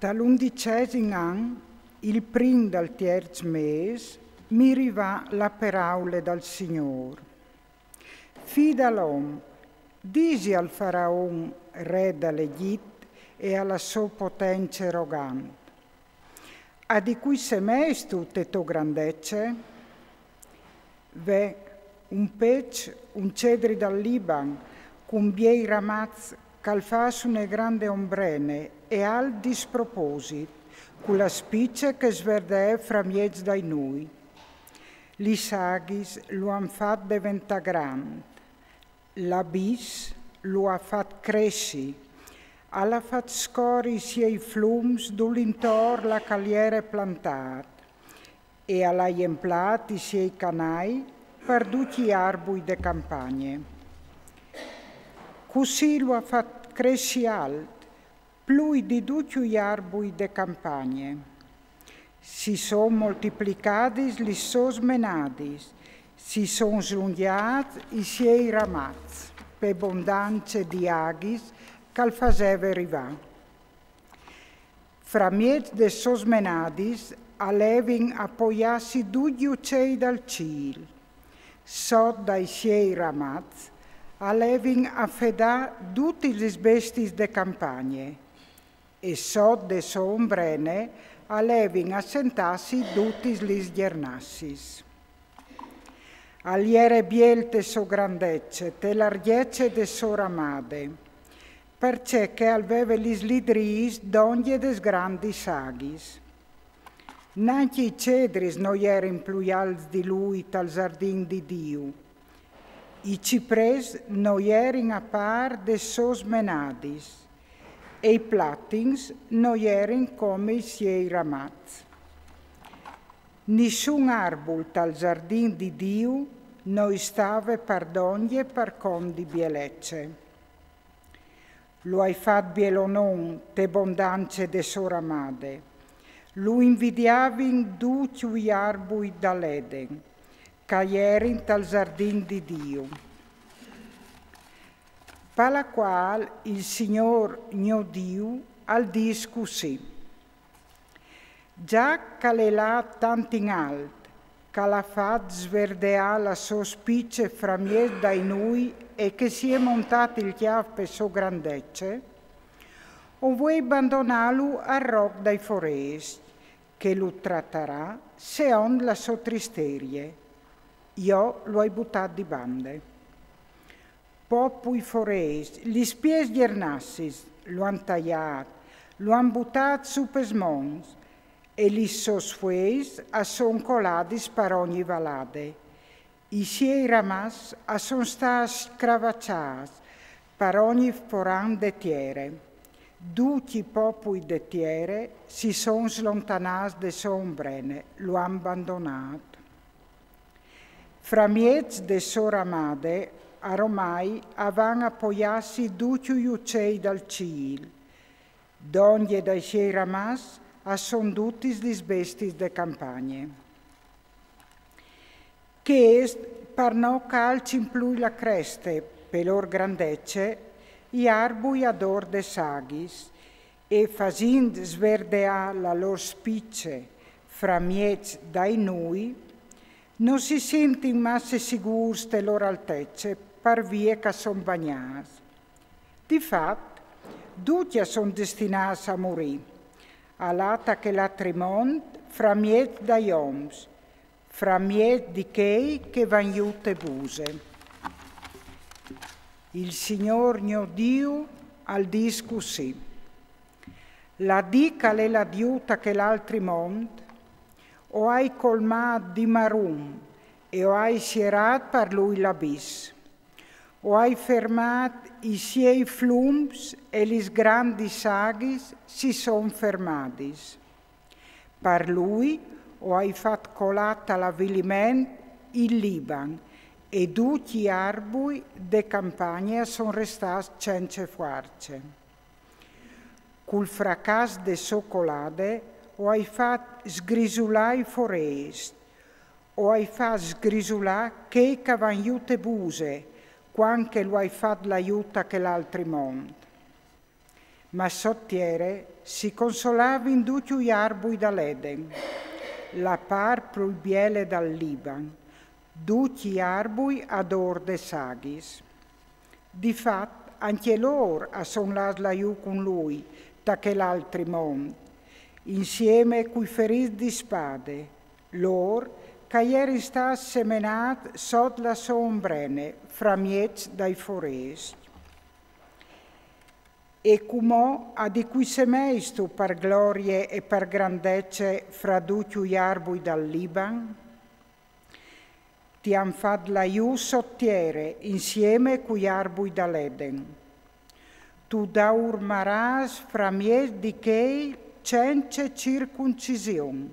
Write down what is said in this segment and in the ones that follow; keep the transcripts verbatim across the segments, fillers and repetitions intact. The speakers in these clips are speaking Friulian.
Dal undicesim an, il prin dal tierç mês, mi rivà la peraule dal Signôr. Fi dal om, disi al faraon, re dal Egjit, e a la sô potence rogant: A di cui semeistu te tô grandece? Ve, un peç, un cedri dal Liban, cun biei ramaçs, ch'al fâs une grande ombrene e al disproposit, cu la spice che sverdee framieç dai nûi. Lis aghis lu àn fat deventâ grant, l'abìs lu à fat cressi, al à fat scori i siei flums dulintor là ch'al jere plantât, e al à jemplât i siei canâi par ducj i arbui de campagne. Cussì lu à fat cressi alt, plui di ducj i arbui de campagne. Si son moltiplicadis lis sôs menadis, si son slungjâts i siei ramaçs, pe bondance di aghis ch'al faseve rivâ. Framieç des sôs menadis a levin a poiâsi ducj i ucei dal cîl. Sot dai siei ramaçs a levin a fedâ dutis lis bestiis de campagne, e sot de sô ombrene a levin a sentâsi dutis lis gjernassis. Al jere biel te sô grandece, te largjece de sô ramade, parcè che al veve lis lidriis dongje des grandis aghis. Nancje i cedris no jerin plui alts di lui tal zardin di Diu. I ciprès no jerin a pâr des sôs menadis, e i platins no jerin come i siei ramaçs. Nissun arbul tal zardin di Diu no i stave par dongje par cont di bielece. Lu ai fat bielonon te bondance de sô ramade. Lu invidiavin ducj i arbui dal Eden, ch'a jerin tal zardin di Diu. Pa la quâl il Signôr gno Diu al dîs cussì: Za ch'al è lât tant in alt, ch'al à fat sverdeâ la sô spice framieç dai nûi e che si è montât il cjâf pe sô grandece, o vuei bandonâlu al Roc dai forescj, che lu tratarà seont la sô tristerie. Jo lu ai butât di bande. Popui forescj, lis piês gjernassis lu àn taiât, lu àn butât sù pes monts, e lis sôs fueis a son coladis par ogni valade. I siei ramaçs a son stâts scravaçâts par ogni foran de tiere. Ducj i popui de tiere si son slontanâts de sô ombrene, lu àn bandonât. Framieç de sô ramade, aromai a van a poiâsi ducj i ucei dal cîl. Dongje dai siei ramaçs a son dutis lis bestiis de campagne. Chest par no ch'alcin plui la creste, pe lôr grandece, i arbui ad ôr des aghis, e fasint sverdeâ la lôr spice framieç dai nûi, no si sintin masse sigûrs te lôr altece, par vie ch'a son bagnâts. Di fat, ducj a son destinâts a murî, a lâ ta chel altri mont, framieç dai oms, framieç di chei che van jù te buse. Il Signôr gno Diu al dîs cussì: La dì ch'al è lât jù ta chel altri mont, o ai colmât di marum e o ai sierât par lui l'abìs. O ai fermât i siei flums e lis grandis aghis si son fermadis. Par lui o ai fat colâ tal aviliment il Liban, e ducj i arbui de campagne a son restâts cence fuarce. Cul fracàs de sô colade o ai fat sgrisulâ i forescj, o ai fat sgrisulâ chei ch'a van jù te buse, cuant che lu ai fat lâ jù ta chel altri mont. Ma sot tiere si consolavin ducj i arbui dal Eden, la part plui biele dal Liban, ducj i arbui ador des aghis. Di fat, ancje lôr a son lâts lajù cun lui, ta chel altri mont, insieme cui ferîts di spade, lôr ch'a jerin stâts semenâts sot la sô ombrene, framieç dai forescj. E cumò a di cui semeistu par glorie e par grandece fra ducj i arbui dal Liban? Ti àn fat lajù sot tiere insieme cui arbui dal Eden. Tu daurmarâs framieç di chei cence circuncision,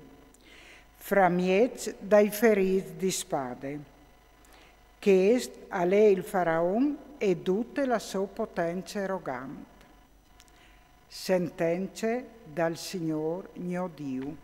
framieç dai ferîts di spade. Chest al è il faraon e dute la sô potence rogant. Sentence dal Signôr gno Diu.